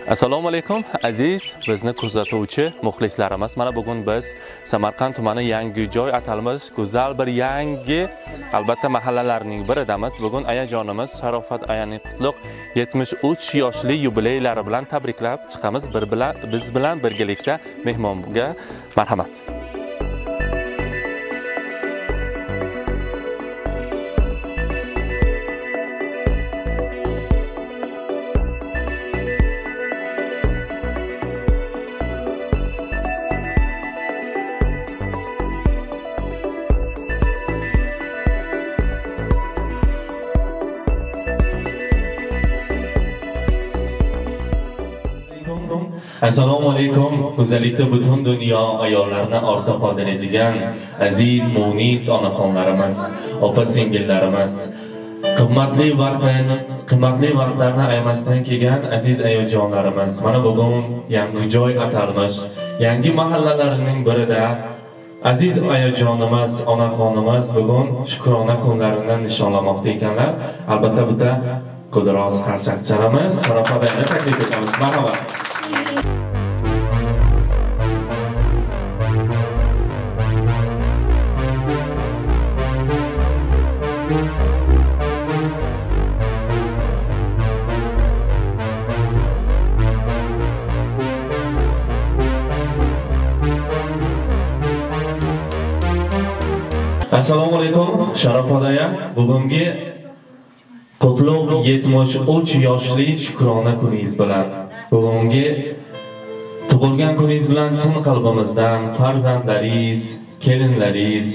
Assalomu alaykum aziz bizni kuzatuvchi muxlislarimiz. Mana bugun biz Samarqand tumani Yangijoy atalmish go'zal bir yangi albatta mahallalarning biridamiz. Bugun ayajonimiz Sharofat ayaning qutlug' 73 yoshli yubileylari bilan tabriklab chiqamiz. Biz bilan birgalikda mehmonga marhamat. Assalomu alaykum. Go'zallikda butun dunyo ayollarni ortda qoldiradigan aziz munis onaxonlarimiz, opa singillarimiz, qimmatli vaqtlarni ayamasdan kelgan aziz ayajonlarimiz. Mana bugun Yangijoy atalmish yangi mahallalarining birida aziz ayajonimiz, onaxonimiz bugun shukrona kunlarini nishonlamoqda ekanlar. Albatta bitta qo'lroz qarshaq chalamiz. Sharofat ayni taklif etamiz. Marhamat. Assalomu alaykum Sharofat aya. Bugungi qutlug' 73 yoshli shukrona kuningiz bilan, bugungi tug'ilgan kuningiz bilan chin qalbimizdan farzandlaringiz, kelinlaringiz,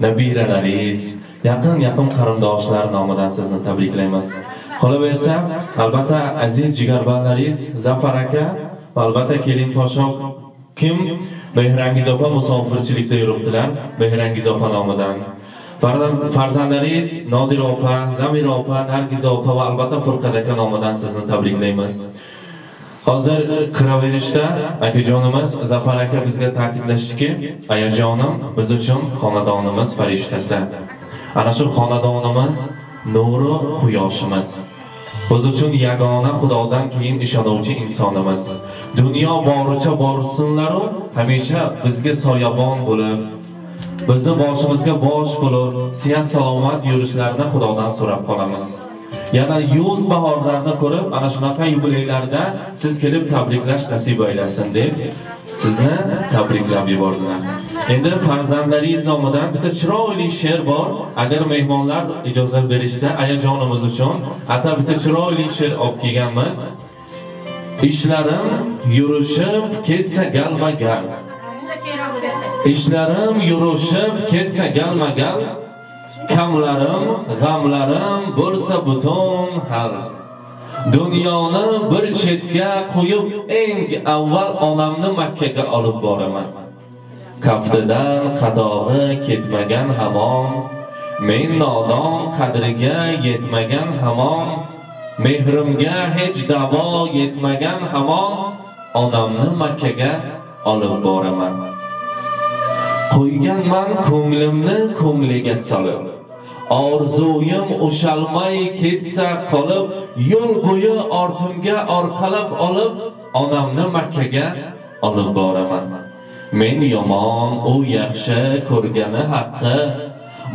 nabiralaringiz, yaqin-yaqin qarindoshlar nomidan sizni tabriklaymiz. Qolaversa, albatta aziz jigarbanlaringiz Zafar aka va albatta kelin Toshoq kim Mehrangiz opa musofirchilikda yuribdilar, Mehrangiz opa nomidan. Farzandlaringiz Nodir opa, Zamira opa, Nargiz opa va albatta Furqat aka nomidan sizni tabriklaymiz. Hozir kiraverishda akajonimiz Zafar aka bizga ta'kidlashdiki, ayajonim biz uchun xonadonimiz farishtasi. Ana shu xonadonimiz nuri quyoshimiz. Biz uchun yagona Xudodan keyin ishonuvchi insonimiz. Dunyo boricha borsinlar-u, hamisha bizga soyabon bo'lib, bizni boshimizga bosh bo'lib, sihat salomat yurishlarini Xudodan so'rab qolamiz. Yana 100 bahorlarni ko'rib, ana shunaqa yubileylarda siz kelib tabriklash nasib aylasin deb sizni tabriklab yubordilar. Endi farzandlaringiz nomidan bitta chiroyli she'r bor. Agar mehmonlar ijozat berishsa, ayajonimiz uchun ata bitta chiroyli she'r olib kelganmiz. Ishlarim yurishib ketsa galma-gal. Ishlarim yurishib ketsa galma-gal. Kamlarim, g'amlarim bo'lsa butun hal. Dunyoni bir chetga qo'yib eng avval onamni Makkaga olib boraman. Kaftidan qadog'i ketmagan hamon, men nodon qadriga yetmagan hamon, mehrimga hech davo yetmagan hamon, onamni Makkaga olib boraman. Qo'yganman ko'nglimni ko'ngliga solib, orzuyim o'shalmay ketsa qolib, yo'l bo'yi ortimga orqalab olib, onamni Makkaga olib boraman. Men yomon, u yaxshi ko'rgani haqqi,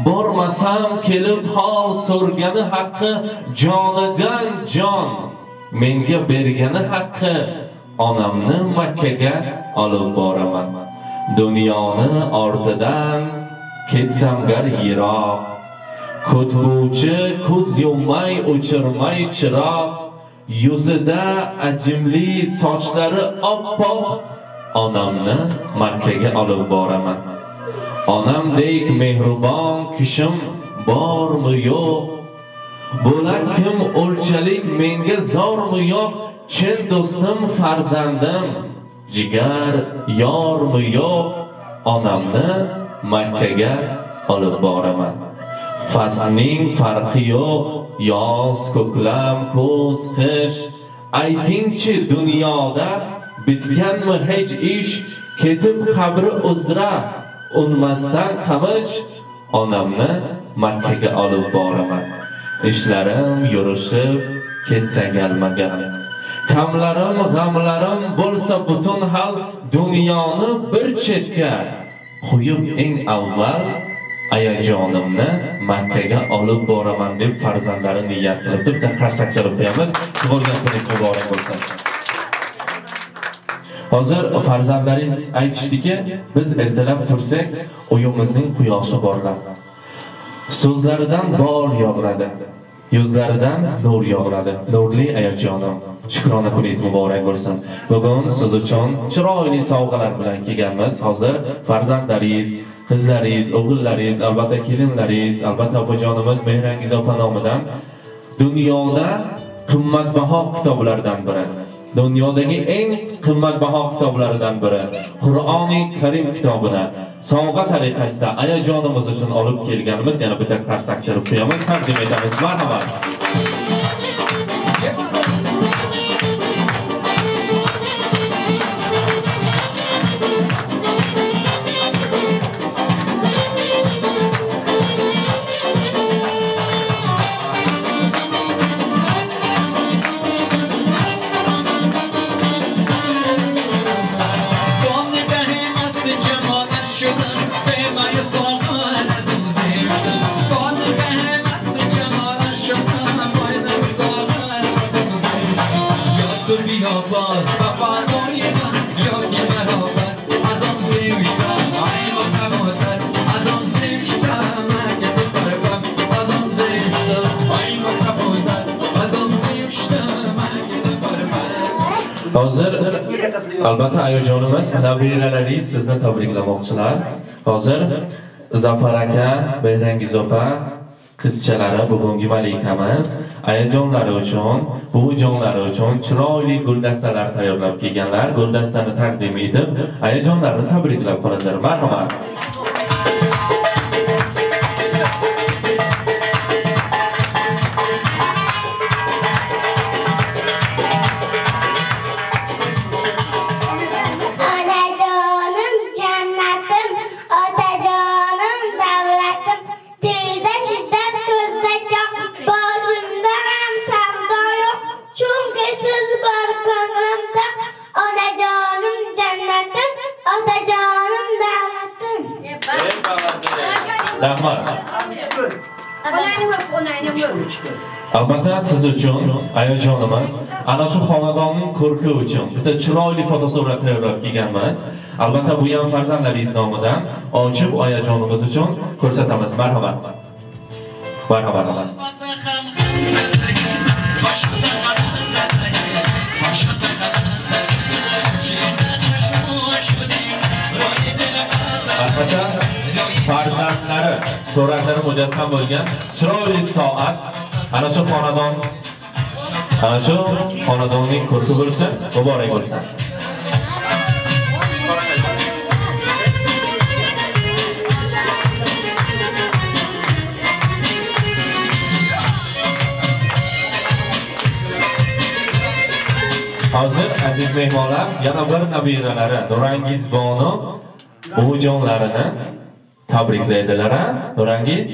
bormasam kelib hol so'rgani haqqi, jonidan jon menga bergani haqqi, onamni Makkaga olib boraman. Dunyoni ortidan ketsam gar yiroq, ko'tguvchi ko'z yummay o'chirmay chiroq, yuzida ajimli sochlari oppoq, onamni Makkaga olib boraman. Onamdek mehribon kishim bormi yo'q, bo'lak kim o'lchalik menga zormi yo'q, chin do'stim farzandim jigar yormi yo'q, onamni Makkaga olib boraman. Faslning farqi yo'q, yoz, ko'klam, kuz, qish, aytingchi dunyoda bitganmi hech ish, ketib qabri uzra unmasdan qamich, onamni Makkaga olib boraman. Ishlarim yurishib ketsa galma-gal. Kamlarim, g'amlarim bo'lsa butun hal dunyoni bir chetga qo'yib eng avval ayajonimni Makkaga olib boraman deb farzandlari niyat qilibdi. Bitta qarsak chalib qo'yamiz. Tug'ilgan kuningiz muborak bo'lsin. Hozir farzandlaringiz aytishdiki, biz ertalab tursak, uyimizning quyoshi borlar. So'zlaridan bor yog'iladi, yuzlaridan nur yog'iladi. Nurli ayajonim, shukrona kuningiz muborak bo'lsin. Bugun siz uchun chiroyli sovg'alar bilan kelganmiz. Hozir farzandlaringiz, qizlaringiz, o'g'illaringiz, albatta kelinlaringiz, albatta opajonimiz Mehrangiz opa nomidan dunyoda qimmatbaho kitoblardan biri, dunyodagi eng qimmatbaho kitoblardan biri Qur'oni Karim kitobini sovg'a tariqasida ayajonimiz uchun olib kelganimiz. Yana bitta qarsak chalib qo'yamiz, taqdim etamiz. Marhamat. Hozir albatta ayajonimiz nabiralaringiz sizni tabriklamoqchilar. Hozir Zafar aka, Mehrangiz opa qizchalari bugungi malikamiz ayajonlari uchun, buvijonlari uchun chiroyli guldastalar tayyorlab kelganlar. Guldastani taqdim etib, ayajonlarni tabriklab qoladilar. Marhamat. Rahmat. Albatta siz uchun ayajonimiz ana shu xonadonning ko'rki uchun bitta chiroyli fotosurat tayyorlab kelganmiz. Albatta bu ham farzandlaringiz nomidan ochib ayajonimiz uchun ko'rsatamiz. Marhamat. Marhamat. Albatta farzandlari suratlari mujassam bo'lgan chiroyli soat ana shu xonadon, ana shu xonadonning ko'rki bo'lsin, muborak bo'lsin. Hozir aziz mehmonlar yana bir nabiralari Nurangiz bonu buvijonlarini tabriklaydilar. Nurangiz.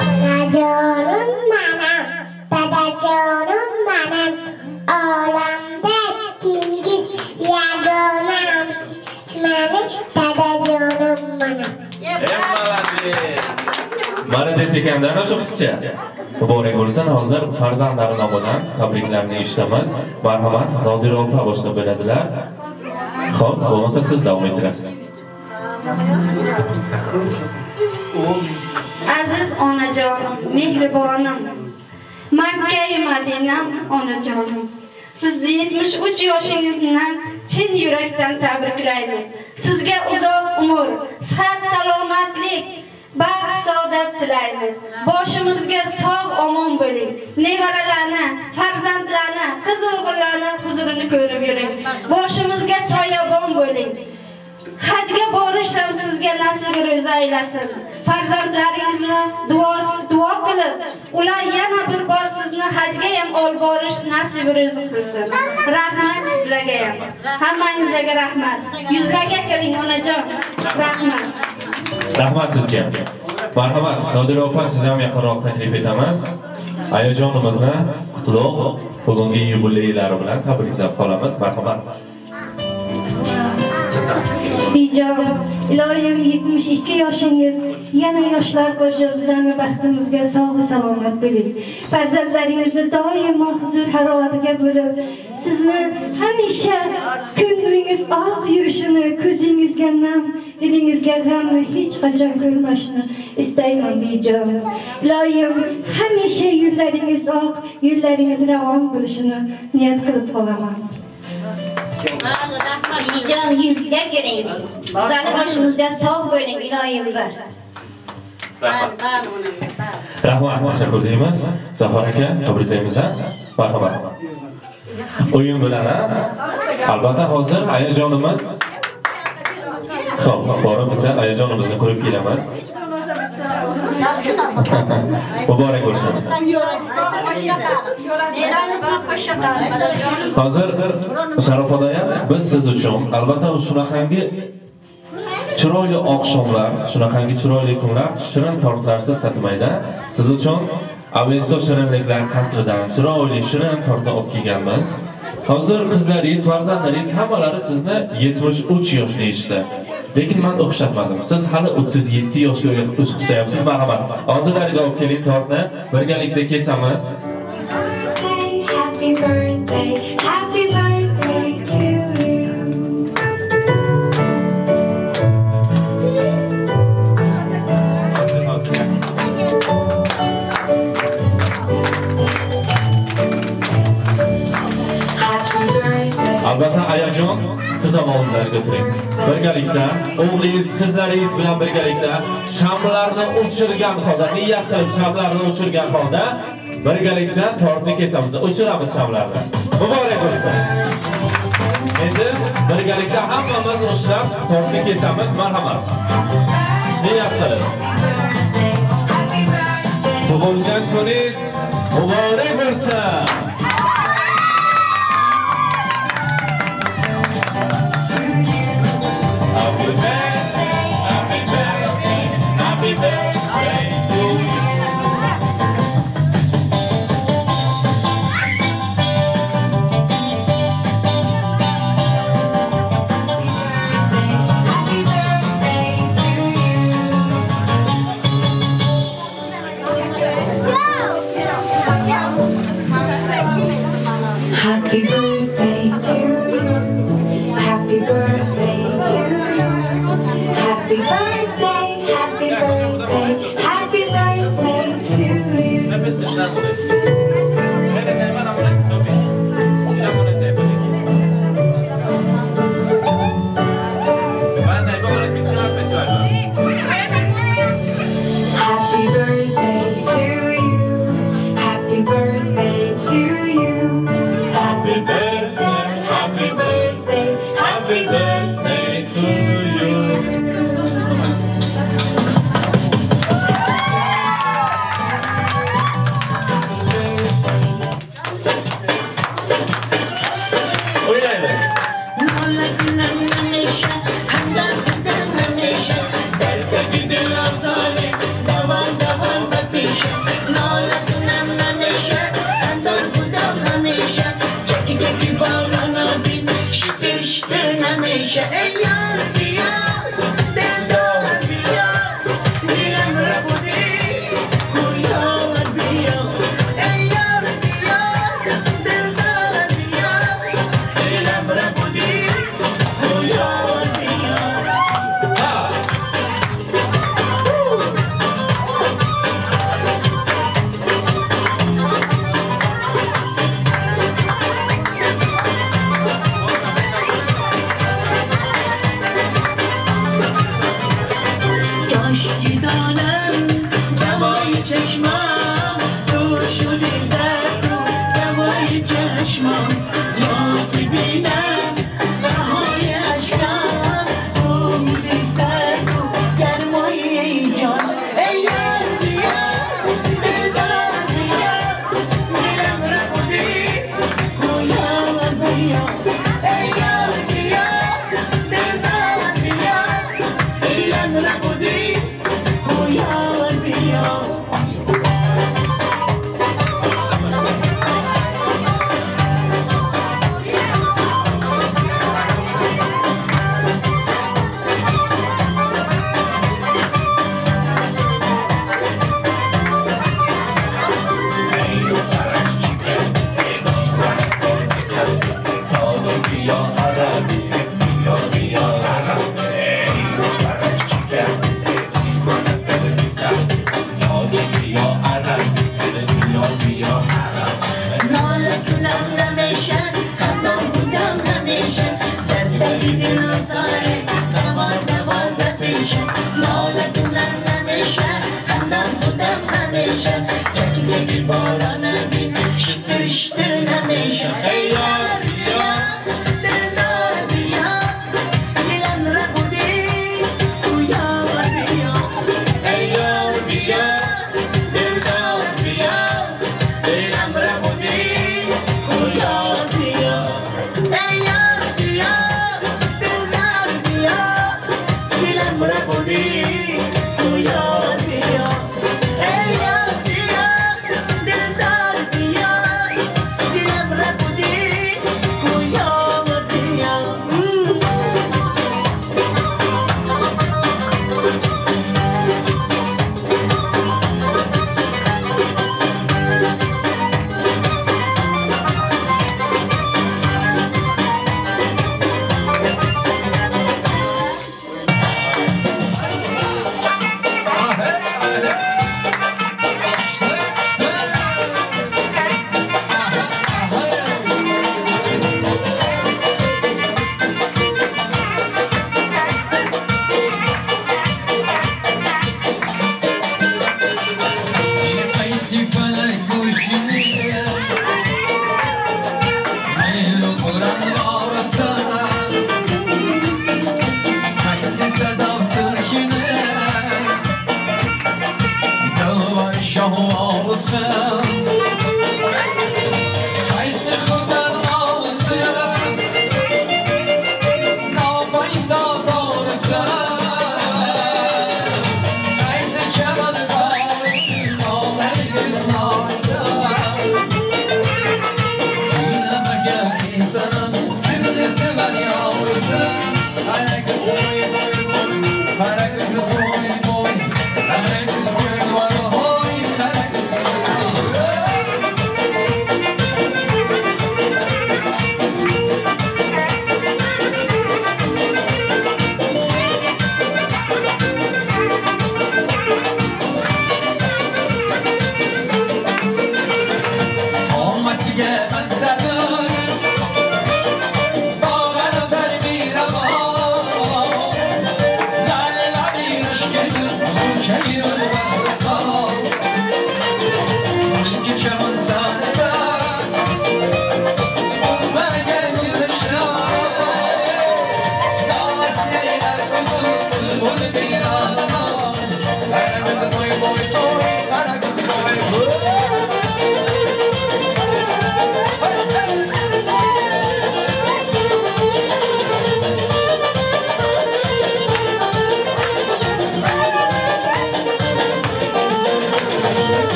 Onajonim manam, dadajonim manam, olamda tingiz yagonam, mani dadajonim manam. Mana desa ekanda ana shu qizcha. Muborak bo'lsin. Hozir farzandlari nomidan tabriklarni eshitamiz. Marhamat, Nodira opa boshlab beradilar. Xo'p, bo'lmasa siz davom ettirasiz. Aziz onajonim, mehribonim, Makka-yu Madinam onajonim. Sizni 73 yoshingiz bilan chin yurakdan tabriklaymiz. Sizga uzoq umr, sihat, salomatlik, baxt, saodat tilaymiz. Boshimizga sog' omon bo'ling. Nevaralarni, farzandlarni, qiz o'g'illarni huzurini ko'rib yuring. Boshimizga soyabon bo'ling. Hajga borish ham sizga nasib ro'za aylasin. Farzandlaringizni duo qilib, ular yana bir bor sizni hajga ham olib borish nasib ro'za qilsin. Rahmat sizlarga ham. Hammangizlarga rahmat. Yuzlarga kiring onajon. Rahmat. Rahmat sizga. Marhamat, Nodira opa, sizni ham yaqinroq taklif etamiz. Ayajonimizni qutlug' bugungi yubileylari bilan tabriklab qolamiz. Marhamat. Bijon, iloyim 72 yoshingiz yana yoshlar qo'shib bizani baxtimizga sog' salomat bo'ling. Farzandlaringizni doimo huzur harovatiga bo'lib, sizni hamisha ko'nglingiz oq yurishini, ko'zingizga nam, dilingizga g'amni hech qachon ko'rmashni istayman bijon. Iloyim hamisha yo'llaringiz oq, yo'llaringiz ravon bo'lishini niyat qilib qolaman. Bijon yuzga kiring. Bizlarni boshimizga sog' bo'ling iloyim bir. Rahmat, tashakkur deymiz. Zafar aka, tabriklaymiz. Marhamat. O'yin bilan, albatta hozir ayajonimiz. Xo'p, borib bitta ayajonimizni ko'rib kelamiz. Muborak bo'lsin. Hozir Sharof aya, biz siz uchun albatta shunaqangi chiroyli oqshomlar, shunaqangi chiroyli kunlar shirin tortlarsiz tatimaydi. Siz uchun Avesto shirinliklar qasridan chiroyli shirin tortni olib kelganmiz. Hozir qizlaringiz, farzandlaringiz hammalari sizni 73 yosh deyishdi. Lekin men o'xshatmadim. Siz hali 37 yoshga o'xshayapsiz. Marhamat. Oldilariga olib keling tortni, birgalikda kesamiz. Happy birthday, happy birthday to you. Albatta ayajon, siz ham oldilariga o'tiring. Birgalikda o'g'lingiz, qizlaringiz bilan birgalikda shamlarni o'chirgan holda, niyat qilib shamlarni o'chirgan holda birgalikda tortni kesamiz, o'chiramiz shamlarni. Muborak bo'lsin. Endi birgalikda hammamiz ushlab tortni kesamiz. Marhamat. Niyat qilib. Tug'ilgan kuningiz muborak bo'lsin. Happy birthday, happy birthday, happy birthday to you. Happy birthday to you. Happy birthday to you. Happy birthday to you. Happy birthday, happy birthday, happy birthday to you. Happy birthday to you. Happy birthday to you. Happy birthday, happy birthday, happy birthday to you. O'ynaymiz.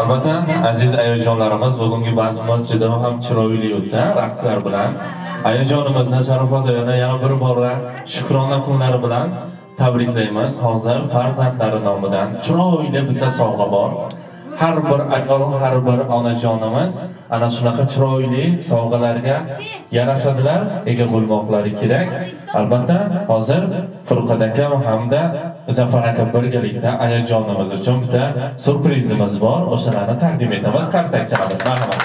Albatta, aziz ayajonlarimiz, bugungi bazmimiz juda ham chiroyli o'tdi raqslar bilan. Ayajonimizni Sharofat oyini yana bir bora shukrona kunlari bilan tabriklaymiz. Hozir farzandlari nomidan chiroyli bitta sovg'a bor. Har bir ayol, har bir onajonimiz ana shunaqa chiroyli sovg'alarga yarashadilar, ega bo'lmoqlari kerak. Albatta, hozir Furqat aka hamda Zafar aka birgalikda ayajonimiz uchun bitta syurprizimiz bor. O'shalarni taqdim etamiz. Qarsak chalamiz. Marhamat.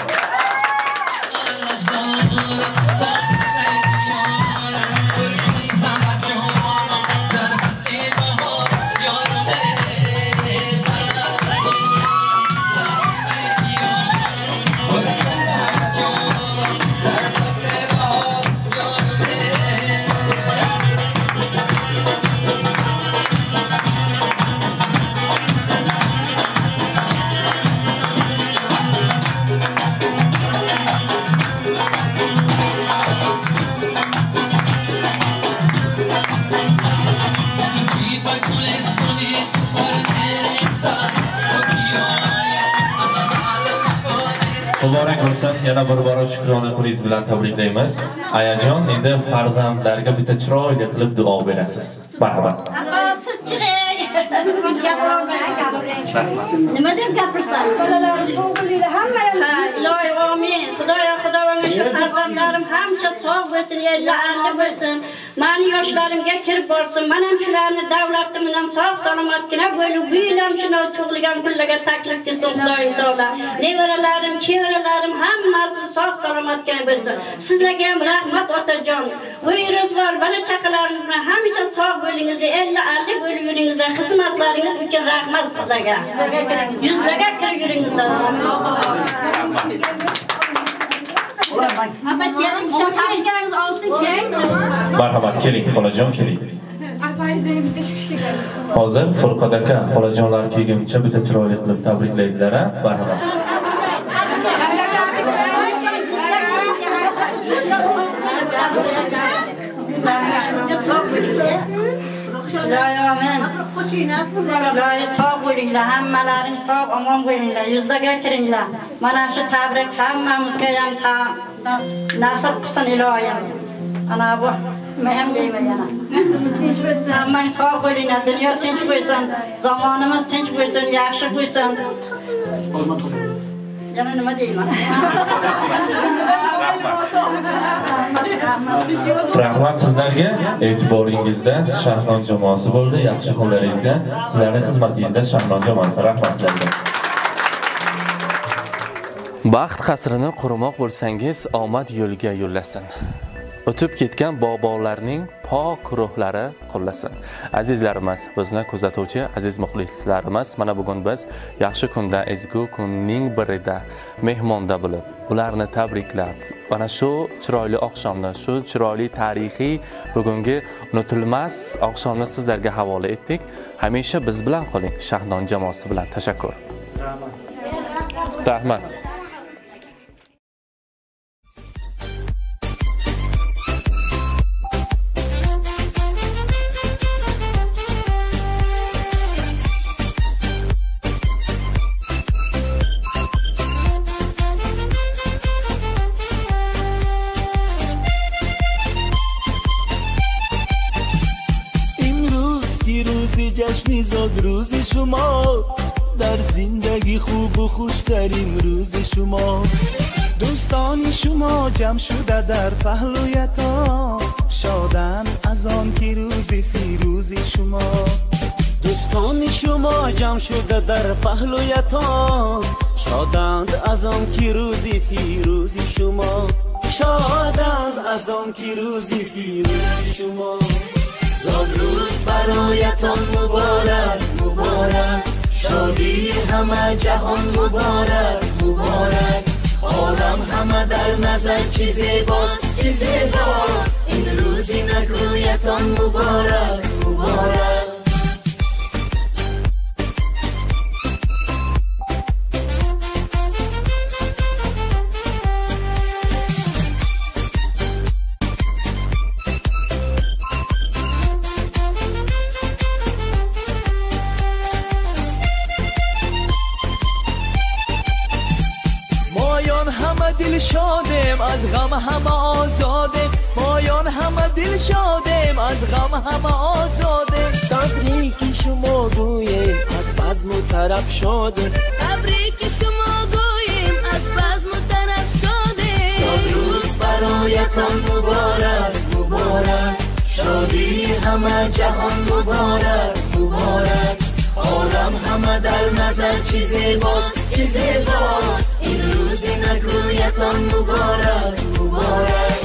Muborak bo'lsin, yana bir bora shukrona kuningiz bilan tabriklaymiz. Ayajon, endi farzandlarga bitta chiroyli qilib duo berasiz. Marhamat. Siz chiqing. Nima deb gapirsan? Bolalarim sog'lig'inglar, hamma ham. Ilohi amin. Xudoyo, Xudovonga shu farzandlarim hamcha sog' bo'lsin, ellarli bo'lsin. Mani yoshlarimga kirib borsin. Men ham shularni davlatim bilan sog' salomatgina bo'lib, bu yil ham shuni tug'ilgan kunlarga taklif qilsin Xudoyim taolo. Nevaralarim, chevaralarim hammasi sog' salomatgina bo'lsin. Sizlarga ham rahmat otajon. Bu ro'zg'or bola chaqalaringiz bilan hamisha sog' bo'lingiz, ellarli bo'lib yuringizlar. Xizmatlaringiz uchun rahmat sizlarga. Yuzlarga kirib yuringizlar. Marhamat, keling xolajon, keling. Hozir Furqat aka xolajonlar kelguncha bitta chiroyli qilib tabriklaydilar, a? Marhamat. Iloyim amin. Iloyim sog' bo'linglar, hammalaring sog' omon bo'linglar, yuzlarga kiringlar. Mana shu tabrik hammamizga ham nasib qilsin iloyim. Ana bu men deyman yana. Yurtimiz tinch bo'lsin. Hammang sog' bo'linglar, dunyo tinch bo'lsin, zamonimiz tinch bo'lsin, yaxshi bo'lsin. Yana nima deyman? Rahmat sizlarga, e'tiboringizda Shahnon jamoasi bo'ldi. Yaxshi kunlaringizda sizlarning xizmatingizda Shahnon jamoasi. Rahmat sizlarga. Baxt qasrini qurmoq bo'lsangiz, omad yo'lga yo'llasin. O'tib ketgan bobolarning pok ruhlari qo'llasin. Azizlarimiz, bizni kuzatuvchi aziz muxlislarimiz, mana bugun biz yaxshi kunda, ezgu kunning birida mehmonda bo'lib, ularni tabriklab, mana shu chiroyli oqshomni, shu chiroyli tarixiy bugungi unutilmas oqshomni sizlarga havola etdik. Hamisha biz bilan qoling, Shahnon jamoasi bilan. Tashakkur. Rahmat. جشن زاد روز شما، در زندگی خوب و خوشترین روز شما. دوستان شما جمع شده در پهلویتان، شادن از آن که روز فیروز شما. دوستان شما جمع شده در پهلویتان، شادند از آن که روز فیروز شما. شادند از آن که روز فیروز شما. زاد روز برایتان مبارک مبارک، شادی همه جهان مبارک مبارک. عالم همه در نظر چی زیباست چی زیباست، این روزی نکویتان مبارک مبارک. شادم از غم همه آزادم، مایان همه دل شادم از غم همه آزادم. تبریک شما گوییم از بزم و طرب شادم، تبریک شما گوییم از بزم و طرب شادم. زاد روز برایتان مبارک مبارک، شادی همه جهان مبارک مبارک. عالم همه در نظر چی زیباست چی زیباست، این روز نکویتان مبارک مبارک.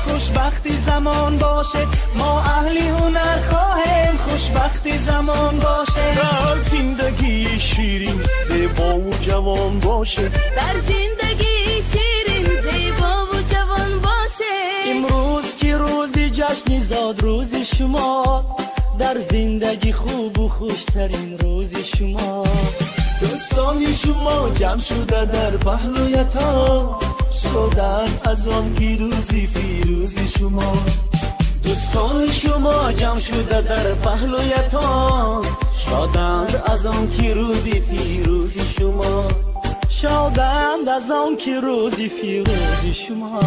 خوشبختی زمان باشه، ما اهلی هنر خواهیم خوشبختی زمان باشه. در زندگی شیرین زیبا و جوان باشه، در زندگی شیرین زیبا و جوان باشه. امروز که روزی جشن زاد روز شما، در زندگی خوب و خوشترین روز شما. دوستان شما جمع شده در پهلویتان، شدن از آن که روزی فیروز شما. دوستان شما جمع شده در پهلویتان، شادند از آن که روزی فیروز شما. شادند از آن که روزی فیروز شما.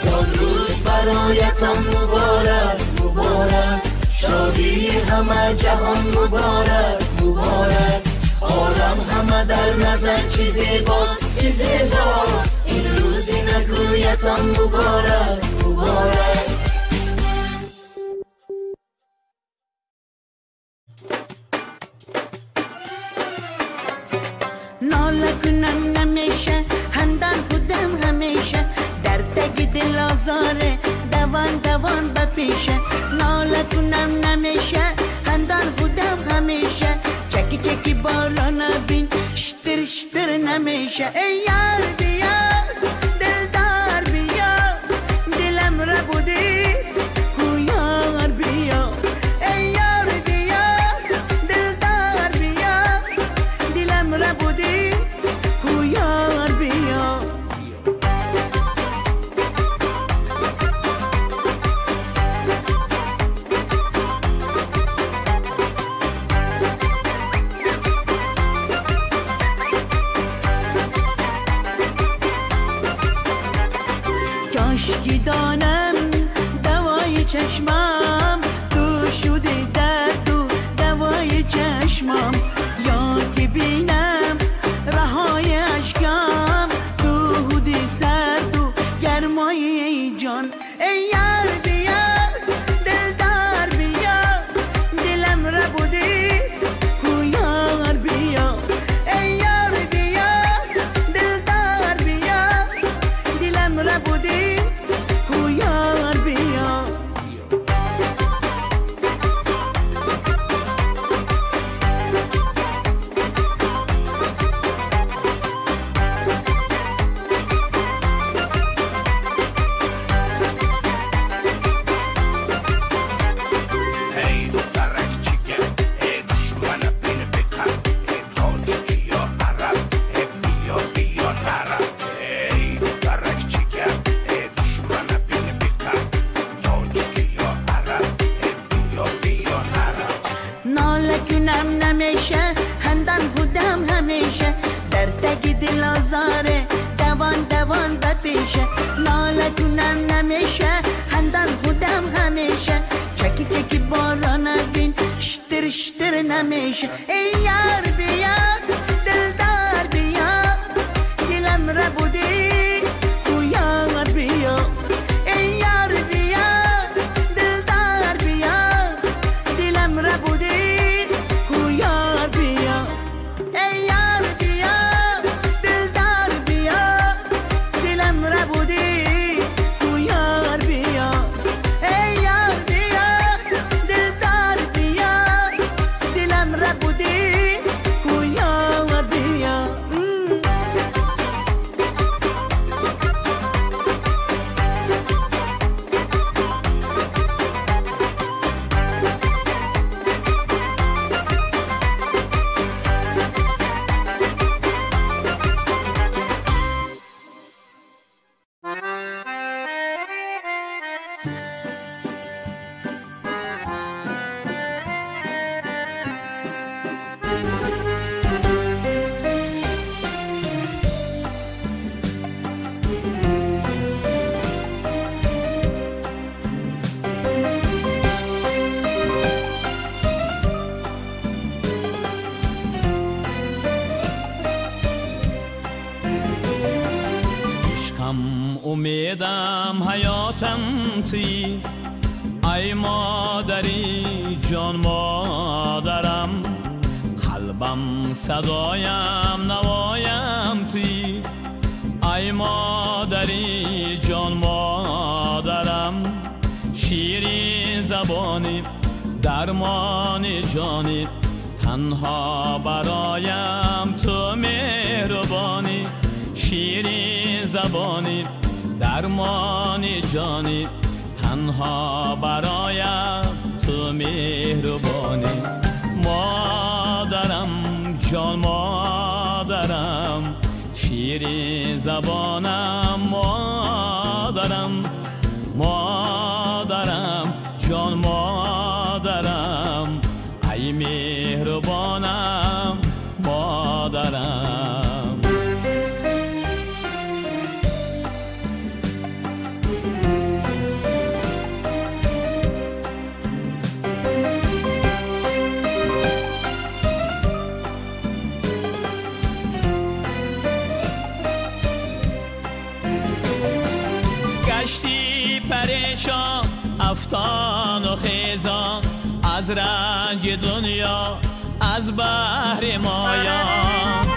زاد روز برایتان مبارک مبارک، شادی همه جهان مبارک مبارک. عالم همه در نظر چی زیباست چی زیباست، این روزی نکویتان مبارک مبارک. ناله کنم نمیشه، خندان بودم همیشه، در تگ دل آزاره دوان دوان بپیشه. ناله کنم نمیشه، خندان بودم همیشه، چکی چکی باران بین شتر شتر نمیشه. ای یار بیا دلدار بیا دلم را بودی کو یار بیا. ای یار بیا دلدار بیا دلم را بودی کو یار بیا. کاشکی دانم دوای چشمم تو شدی درد و دوای چشمم، یا که بینم رهای اشکم تو هودی سرد و گرمای جان. ای یار بیا دلدار بیا دلم را بودی کو یار بیا. ای یار بیا دلدار بیا دلم را بودی کو یار بیا. ناله کنم نمیشه هندان بودم همیشه در تگ دل آزاره دوان دوان بپیشه. ناله کنم نمیشه هندان بودم همیشه چکی چکی باران بین شتر شتر نمیشه. ای یار بیا دلدار بیا دلم را بودی کو یار بیا. ای یار بیا دلدار بیا دلم را بودی کو یار بیا. ای یار بیا دلدار بیا دلم را بودی کو یار بیا. ای یار بیا دلدار بیا دلم را بودی کو یار بیا. امیدم حیاتم تویی ای مادری جان مادرم، قلبم صدایم نوایم تویی ای مادری جان مادرم، شیرین زبانی درمان جانی تنها برایم تو مهربانی، شیرین زبانی درمان جانی تنها برایم تو مهربانی. مادرم جان مادرم شیرین زبانم مادرم، مادرم جان مادرم ای مهربانم مادرم. گشتی پریشان افتان و خیزان از رنج دنیا از بحر مایا.